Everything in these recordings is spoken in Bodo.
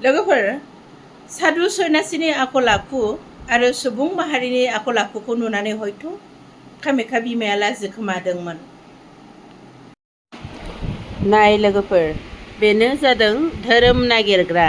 लोगोफोर सादु सन्यासिनि आखल आखु आरो सुबुं माहारिनि आखल आखुखौ नुनानै हयथ' कामाख्या बिमाया लाजिखोमादोंमोन। नाय लोगोफोर, बेनो जादों धोरोम नागिरग्रा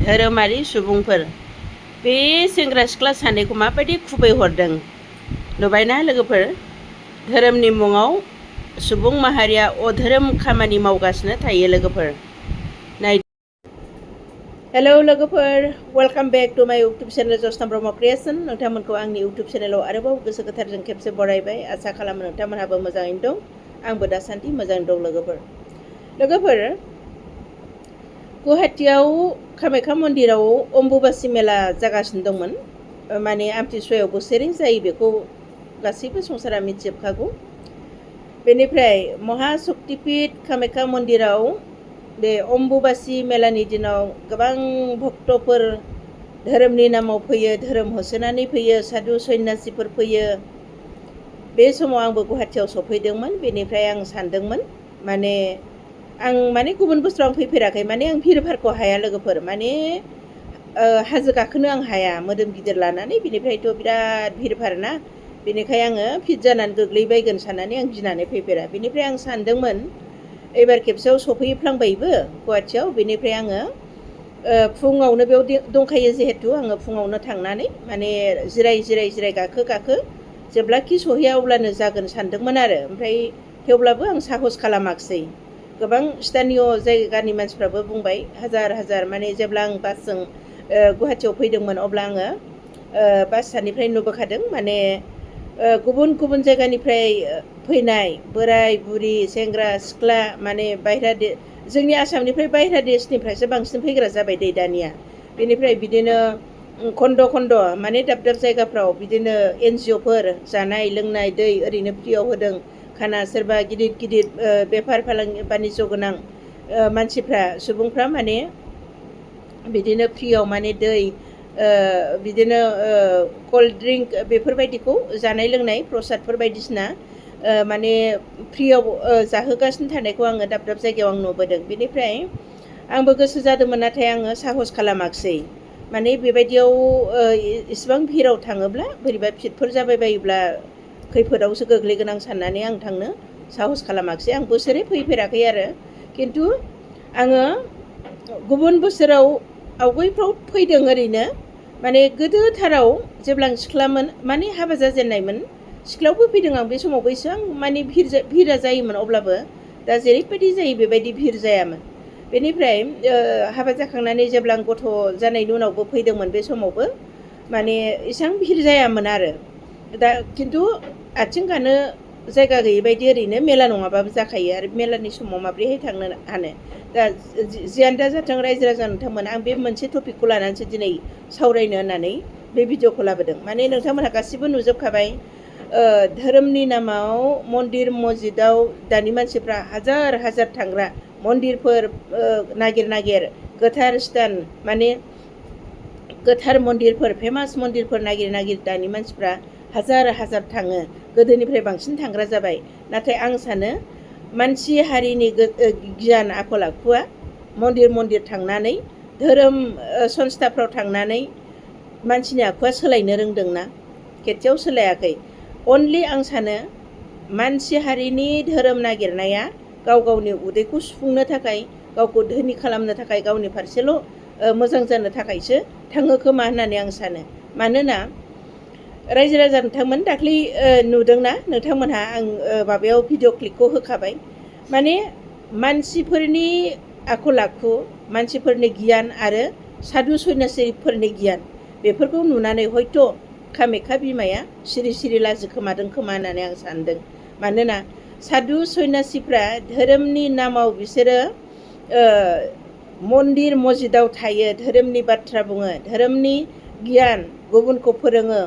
धोरोमारि सुबुंफोर। बे सेंग्रा सिख्ला सानैखौ माबायदि खुबैहरदों नुबायना लोगोफोर? धोरोमनि मुङाव सुबुं माहारिया अधोरोम खामानि मावगासिनो थायो लोगोफोर। नाय। हेलौ लोगोफोर, वेलकाम बेक टु माय इउटुब चेनेल जसना ब्रह्म क्रिएशन। नोंथांमोनखौ आंनि इउटुब चेनेलाव आरोबाव गोसो गोथारजों खेबसे बरायबाय। आसा खालामो नोंथांमोनहाबो मोजाङैनो दं। आंबो दासान्दि मोजाङैनो दं लोगोफोर। गुवाहाटियाव कामाख्या मन्दिराव अम्बुबासि मेला जागासिनो दंमोन। माने आमथिसुवायाव बोसोरै जायो, बेखौ गासैबो संसारा मिथिजोबखागौ। बेनिफ्राय महाशक्तिपीठ कामाख्या मन्दिराव बे अम्बुबासि मेलानि दिनाव गोबां भक्तफोर धोरोमनि नामाव फैयो, धोरोम होसोनानै फैयो, सादु सन्यासिफोर फैयो। बे समाव आंबो गुवाहाटियाव सफैदोंमोन। बेनिफ्राय आं सानदोंमोन आं गुबुन बोसोराव आं फैफेराखै, आं भिर भारखौ हाया लोगोफोर। हाजो गाखोनो आं हाया मोदोम गिदिर लानानै। बेनिफ्रायथ' बिराद भिर भार ना, बेनिखाय आङो फिट जानानै गोग्लैबायगोन साननानै आं गिनानै फैफेरा। बेनिफ्राय आं सानदोंमोन एबार खेबसेयाव सफैफ्लांबायबो गुवाहाटियाव। बेनिफ्राय आङो फुङावनो बेयाव दंखायो जिहेतु, आङो फुङावनो थांनानै जिराय गाखो जेब्लाखि सहैया अब्लानो जागोन सानदोंमोन आरो। ओमफ्राय थेवब्लाबो आं साहस खालामाखिसै। गोबां स्थानीय जायगानि मानसिफ्राबो बुंबाय, हाजार जेब्ला आं बासजों गुवाहाटियाव फैदोंमोन अब्ला आङो बासनिफ्राय नुबोखादों। गुबुन गुबुन जायगानिफ्राय फैनाय बोराय बुरि सेंग्रा सिख्ला, जोंनि आसामनिफ्राय बाहेरा देशनिफ्रायसो बांसिन फैग्रा जाबाय दै दानिया। बेनिफ्राय बिदिनो खन्द' दाब दाब जायगाफ्राव बिदिनो NGOफोर जानाय लोंनाय दै ओरैनो फ्रियाव होदों। खाना सोरबा गिदिर गिदिर बेफार फालांगि बानिज्य गोनां मानसिफ्रा सुबुंफ्रा बिदिनो फ्रियाव दै बिदिनो कल्ड ड्रिंक बेफोरबायदिखौ जानाय लोंनाय प्रसादफोर बायदिसिना फ्रियाव जाहोगासिनो थानायखौ आङो दाब दाब जायगायाव आं नुबोदों। बेनिफ्राय आंबो गोसो जादोंमोन, नाथाय आङो साहस खालामाखिसै। बेबायदियाव इसिबां भिराव थाङोब्ला बोरैबा फिटफोर जाबाय बायोब्ला खैफोदावसो गोग्लैगोन आं साननानै आं थांनो साहस खालामाखिसै। आं बोसोरै फैफेराखै आरो, खिन्थु आङो गुबुन बोसोराव आवगायफ्राव फैदों ओरैनो। गोदोथाराव जेब्ला आं सिख्लामोन, हाबा जाजेननायमोन, सिख्लायावबो फैदों आं। बे समावबो इसेबां भिरा जायोमोन, अब्लाबो दा जेरैबायदि जायो बेबायदि भिर जायामोन। बेनिफ्राय हाबा जाखांनानै जेब्ला आं गथ' जानायनि उनावबो फैदोंमोन, बे समावबो इसेबां भिर जायामोन आरो। दा खिन्थु आथिं गानो जायगा गैयै बायदि ओरैनो मेला नङाबाबो जाखायो। आरो मेलानि समाव माब्रैहाय थांनो हानो। दा जियानो दा जाथों रायजो राजा नोंथांमोन, आं बे मोनसे टपिकखौ लानानैसो दिनै सावरायनो होननानै बे भिडिअखौ लाबोदों। नोंथांमोनहा गासिबो नुजोबखाबाय, धोरोमनि नामाव मन्दिर मस्जिदाव दानि मानसिफ्रा हाजार थांग्रा, मन्दिरफोर नागिर गोथार स्थान गोथार मन्दिरफोर, फेमास मन्दिरफोर नागिर दानि मानसिफ्रा हाजार थाङो। गोदोनिफ्राय बांसिन थांग्रा जाबाय। नाथाय आं सानो मानसि हारिनि गियान आखल आखुआ मन्दिर थांनानै धोरोम संस्थाफ्राव थांनानै मानसिनि आखुआ सोलायनो रोंदोंना? खेथसेयाव सोलायाखै। अनलि आं सानो मानसि हारिनि धोरोम नागिरनाया गावनि उदैखौ सुफुंनो थाखाय, गावखौ धोनि खालामनो थाखाय, गावनि फारसेल' मोजां जानो थाखायसो थाङो खोमा होननानै आं सानो। मानोना रायजो राजा नोंथांमोन, दाख्लै नुदोंना नोंथांमोनहा, आं माबायाव भिडिअ क्लिपखौ होखाबाय। मानसिफोरनि आखल आखु, मानसिफोरनि गियान आरो सादु सन्यासिफोरनि गियान, बेफोरखौ नुनानै हयथ' कामाख्या बिमाया सिरि लाजिखोमादों खोमा होननानै आं सानदों। मानोना सादु सन्यासिफ्रा धोरोमनि नामाव बिसोरो मन्दिर मस्जिदाव थायो, धोरोमनि बाथ्रा बुङो, धोरोमनि गियान गुबुनखौ फोरोङो,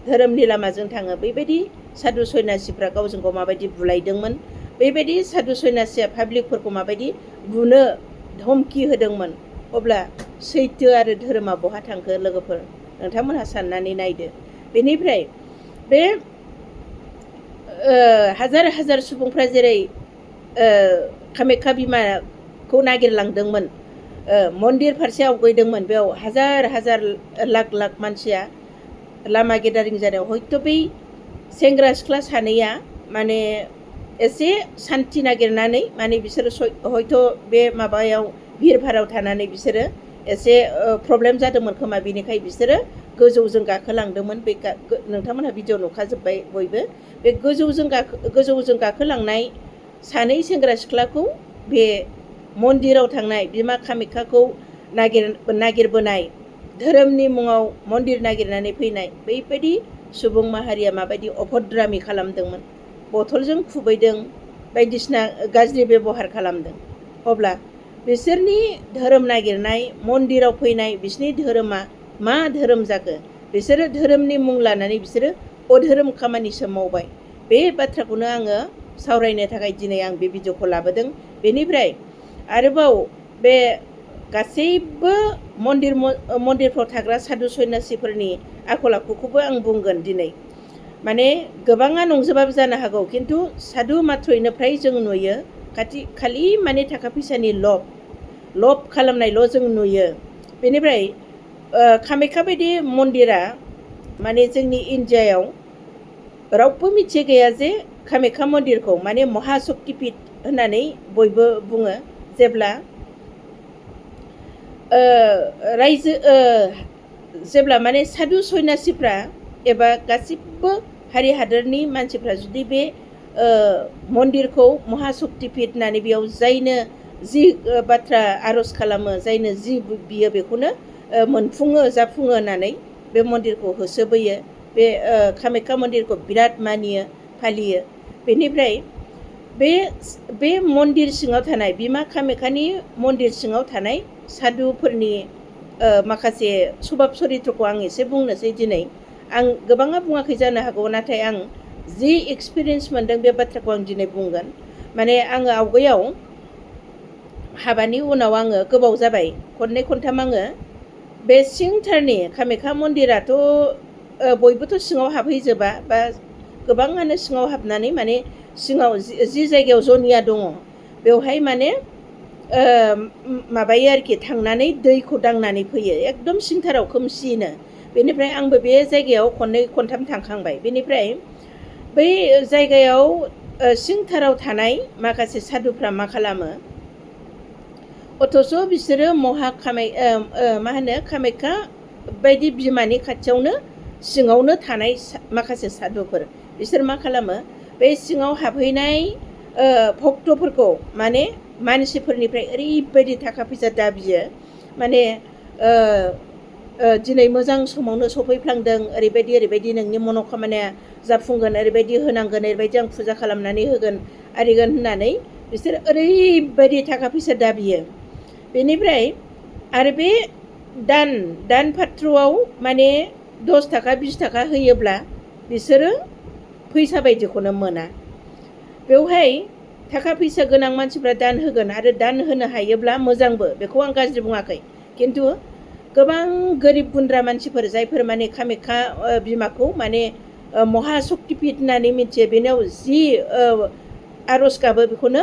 धोरोमनि लामाजों थाङो। बेबायदि सादु सन्यासिफ्रा गावजों गाव माबायदि बुलायदोंमोन, बेबायदि सादु सन्यासिया पाब्लिकफोरखौ माबायदि बुनो धमकि होदोंमोन, अब्ला सैथो आरो धोरोमा बहा थांखो लोगोफोर? नोंथांमोनहा साननानै नायदो। बेनिफ्राय बे हाजार सुबुंफ्रा जेरै कामाख्या बिमाखौ नागिरलांदोंमोन, मन्दिर फारसे आवगायदोंमोन बेयाव हाजार हाजार लाख लाख मानसिया लामा गेदारिं जानायाव हयथ' बै सेंग्रा सिख्ला सानैया माने एसे सान्थि नागिरनानै माने बिसोरो हयथ' बे माबायाव भिर भाराव थानानै बिसोरो एसे प्रब्लेम जादोंमोन खोमा बेनिखाय बिसोरो गोजौजों गाखोलांदोंमोन बे नोंथांमोनहा भिडिअ नुखाजोब्बाय बयबो बे गोजौजों गाखोलांनाय सानै सेंग्रा सिख्लाखौ बे मन्दिराव थांनाय बिमा कामाख्याखौ नागिरबोनाय धोरोमनि मुङाव मन्दिर नागिरनानै फैनाय बैबायदि सुबुं माहारिया माबायदि अभद्रामि खालामदोंमोन बथलजों खुबैदों बायदिसिना गाज्रि बेबहार खालामदों अब्ला बिसोरनि धोरोम नागिरनाय मन्दिराव फैनाय बिसोरनि धोरोमा मा धोरोम जाखो बिसोरो धोरोमनि मुं लानानै बिसोरो अधोरोम खामानिसो मावबाय बे बाथ्राखौनो आङो सावरायनो थाखाय दिनै आं बे भिडिअखौ लाबोदों बेनिफ्राय आरोबाव बे गासैबो मन्दिरफ्राव थाग्रा साधु सन्यासिफोरनि आखल आखुखौबो आं बुंगोन दिनै माने गोबाङा नंजोबाबो जानो हागौ खिन्थु साधु मात्रयैनो फ्राय जों नुयो खालि माने थाखा फैसानि लब खालामनायल' जों नुयो बेनिफ्राय कामाख्या बायदि मन्दिरा माने जोंनि इन्डियायाव रावबो मिथियै गैया जे कामाख्या मन्दिरखौ माने महाशक्तिपीठ होननानै बयबो बुङो जेब्ला जेब्ला माने साधु सन्यासिफ्रा एबा गासिबो हारि हादरनि मानसिफ्रा जुदि बे मन्दिरखौ महाशक्तिपीठ होननानै बेयाव जायनो जि बाथ्रा आर'ज खालामो जायनो जि बियो बेखौनो मोनफुङो जाफुङो होननानै बे मन्दिरखौ होसोबोयो बे कामाख्या मन्दिरखौ बिराद मानियो फालियो बेनिफ्राय बे मन्दिर सिङाव थानाय बिमा कामाख्यानि मन्दिर सिङाव थानाय साधुफोरनि माखासे सभाब चरित्रखौ आं एसे बुंनोसै दिनै आं गोबाङा बुङाखै जानो हागौ नाथाय आं जि एक्सपिरियेन्स मोनदों बे बाथ्राखौ आं दिनै बुंगोन माने आङो आवगायाव हाबानि उनाव आङो गोबाव जाबाय खननै खनथाम आङो बे सिंथारनि कामाख्या मन्दिराथ' बयबोथ' सिङाव हाबहैजोबा बा गोबाङानो सिङाव हाबनानै माने सिङाव जि जायगायाव जनिया दङ बेवहाय माने माबायो आरोखि थांनानै दैखौ दांनानै फैयो एकदम सिंथाराव खोमसिनो बेनिफ्राय आंबो बे जायगायाव खननै खनथाम थांखांबाय बेनिफ्राय बै जायगायाव सिंथाराव थानाय माखासे साधुफ्रा मा खालामो अथ'स' बिसोरो कामाख्या बायदि बिमानि खाथियावनो सिङावनो थानाय माखासे साधुफोर बिसोर मा खालामो बे सिङाव हाबहैनाय भक्तफोरखौ माने मानसिफोरनिफ्राय ओरैबायदि थाखा फैसा दाबियो माने दिनै मोजां समावनो सफैफ्लांदों ओरैबायदि नोंनि मन'कामनाया जाफुंगोन ओरैबायदि होनांगोन ओरैबायदि आं फुजा खालामनानै होगोन आरिगोन होननानै बिसोर ओरैबायदि थाखा फैसा दाबियो बेनिफ्राय आरो बे दान पात्रआव माने 10 थाखा 20 थाखा होयोब्ला बिसोरो फैसा बायदिखौनो मोना बेवहाय थाखा फैसा गोनां मानसिफ्रा दान होगोन आरो दान होनो हायोब्ला मोजांबो बेखौ आं गाज्रि बुङाखै खिन्थु गोबां गोरिब गुन्द्रा मानसिफोर जायफोर माने कामाख्या बिमाखौ माने महाशक्तिपीठ होननानै मिथियो बेनाव जि आर'ज गाबो बेखौनो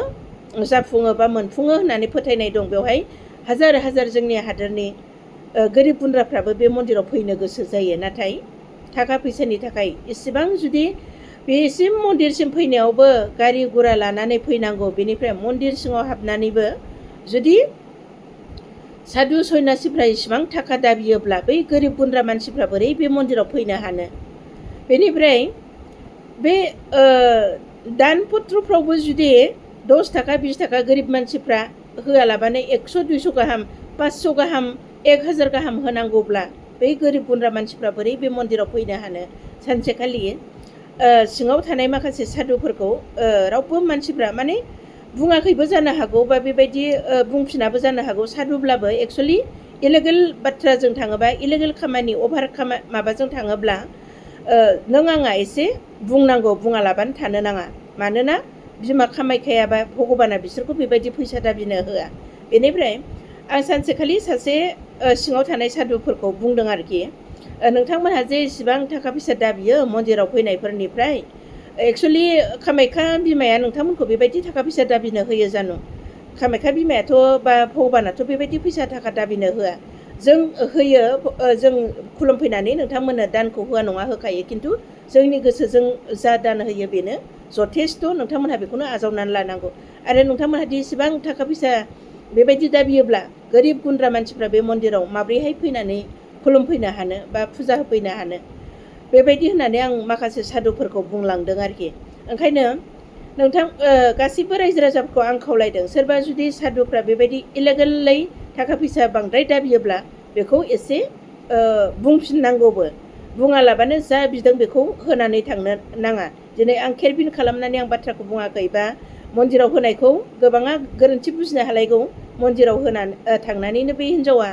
जाफुङो बा मोनफुङो होननानै फोथायनाय दं बेवहाय हाजार हाजार जोंनि हादरनि गोरिब गुन्द्राफ्राबो बे मन्दिराव फैनो गोसो जायो नाथाय थाखा फैसानि थाखाय इसेबां जुदि बेसिम मन्दिरसिम फैनायावबो गारि गुरा लानानै फैनांगौ बेनिफ्राय मन्दिर सिङाव हाबनानैबो जुदि साधु सन्यासिफ्रा इसिबां थाखा दाबियोब्ला बै गोरिब गुन्द्रा मानसिफ्रा बोरै बे मन्दिराव फैनो हानो बेनिफ्राय बे दान पत्रफ्रावबो जुदि 10 थाखा 20 थाखा गोरिब मानसिफ्रा होआलाबानो 100 200 गाहाम 500 गाहाम 1000 गाहाम होनांगौब्ला बै गोरिब गुन्द्रा मानसिफ्रा बोरै बे मन्दिराव फैनो हानो सानसेखालि सिङाव थानाय माखासे साधुफोरखौ रावबो मानसिफ्रा माने बुङाखैबो जानो हागौ बा बेबायदि बुंफिनाबो जानो हागौ साधुब्लाबो एक्सुवेलि इलिगेल बाथ्राजों थाङोबा इलिगेल खामानि अभार माबाजों थाङोब्ला नों आंहा एसे बुंनांगौ बुङालाबानो थानो नाङा मानोना बिमा कामाख्याया बा भगबाना बिसोरखौ बेबायदि फैसा दाबिनो होआ बेनिफ्राय आं सानसेखालि सासे सिङाव थानाय साधुफोरखौ बुंदों आरोखि नोंथांमोनहा जे इसिबां थाखा फैसा दाबियो मन्दिराव फैनायफोरनिफ्राय एक्सुवेलि कामाख्या बिमाया नोंथांमोनखौ बेबायदि थाखा फैसा दाबिनो होयो जानो कामाख्या बिमायाथ' बा भगबानाथ' बेबायदि फैसा थाखा दाबिनो होआ जों होयो जों खुलुमफैनानै नोंथांमोननो दानखौ होआ नङा होखायो खिन्थु जोंनि गोसोजों जा दान होयो बेनो जथेस्थ' नोंथांमोनहा बेखौनो आजावनानै लानांगौ आरो नोंथांमोनहा दि इसेबां थाखा फैसा बेबायदि दाबियोब्ला गोरिब गुन्द्रा मानसिफ्रा बे मन्दिराव माब्रैहाय फैनानै खुलुमफैनो हानो बा फुजा होफैनो हानो बेबायदि होननानै आं माखासे साधुफोरखौ बुंलांदों आरोखि ओंखायनो नोंथां गासिबो रायजो राजाफोरखौ आं खावलायदों सोरबा जुदि साधुफ्रा बेबायदि इलिगेलै थाखा फैसा बांद्राय दाबियोब्ला बेखौ एसे बुंफिननांगौबो बुङालाबानो जा बिदों बेखौ होनानै थांनो नाङा दिनै आं केरबिन खालामनानै आं बाथ्राखौ बुङाखै बा मन्दिराव होनायखौ गोबाङा गोरोन्थि बुजिनो हालायगौ मन्दिराव होनानै थांनानैनो बे हिन्जावा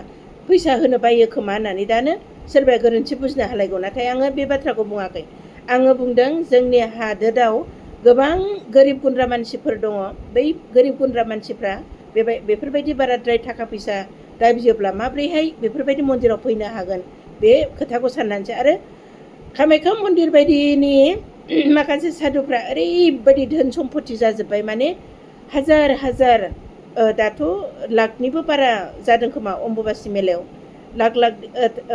फैसा होनो बायो खोमा होननानै दानो सोरबाया गोरोन्थि बुजिनो हालायगौ नाथाय आङो बे बाथ्राखौ बुङाखै आङो बुंदों जोंनि हादोराव गोबां गोरिब गुन्द्रा मानसिफोर दङ बै गोरिब गुन्द्रा मानसिफ्रा बेफोरबायदि बाराद्राय थाखा फैसा दाबियोब्ला माब्रैहाय बेफोरबायदि मन्दिराव फैनो हागोन बे खोथाखौ साननानैसो आरो कामाख्या मन्दिर बायदिनि माखासे साधुफ्रा ओरैबायदि धोन सम्पति जाजोब्बाय माने हाजार हाजार दाथ' लाखनिबो बारा जादों खोमा अम्बुबासि मेलायाव लाख लाख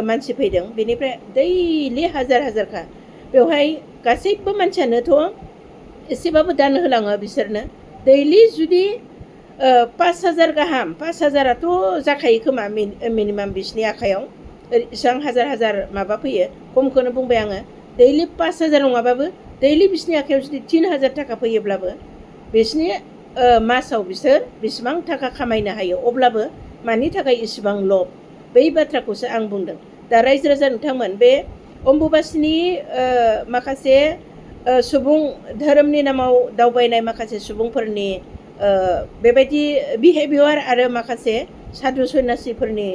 मानसि फैदों बेनिफ्राय दैलि हाजार हाजारखा बेवहाय गासैबो मानसियानोथ' एसेबाबो दान होलाङो बिसोरनो दैलि जुदि 5,000 गाहाम 5,000आथ' जाखायो खोमा मिनिमाम बिसिनि आखायाव इसेबां हाजार हाजार माबा फैयो खमखौनो बुंबाय आङो दैलि 5,000 नङाबाबो दैलि बिसिनि आखायाव जुदि 3,000 थाखा फैयोब्लाबो बिसिनि मासाव बिसोर बेसेबां थाखा खामायनो हायो अब्लाबो मानि थाखाय इसेबां लब बै बाथ्राखौसो आं बुंदों दा रायजो राजा नोंथांमोन बे अम्बुबासिनि माखासे सुबुं धोरोमनि नामाव दावबायनाय माखासे सुबुंफोरनि बेबायदि बिहेभियार आरो माखासे साधु सन्यासिफोरनि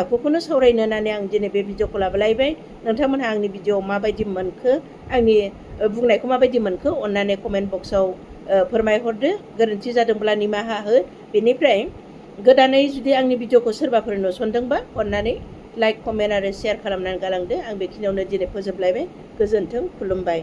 आखुखौनो सावरायनो होननानै आं दिनै बे भिडिअखौ लाबोलायबाय नोंथांमोनहा आंनि भिडिअआव माबायदि मोनखो आंनि बुंनायखौ माबायदि मोनखो अननानै कमेन्ट बक्सआव फोरमायहरदो गोरोन्थि जादोंब्ला निमाहा हो बेनिफ्राय गोदानै जुदि आंनि भिडिअखौ सोरबाफोर नुसनदोंबा अननानै लाइक कमेन्ट आरो शेयार खालामनानै गालांदो आं बेखिनियावनो दिनै फोजोबलायबाय गोजोन्थों खुलुमबाय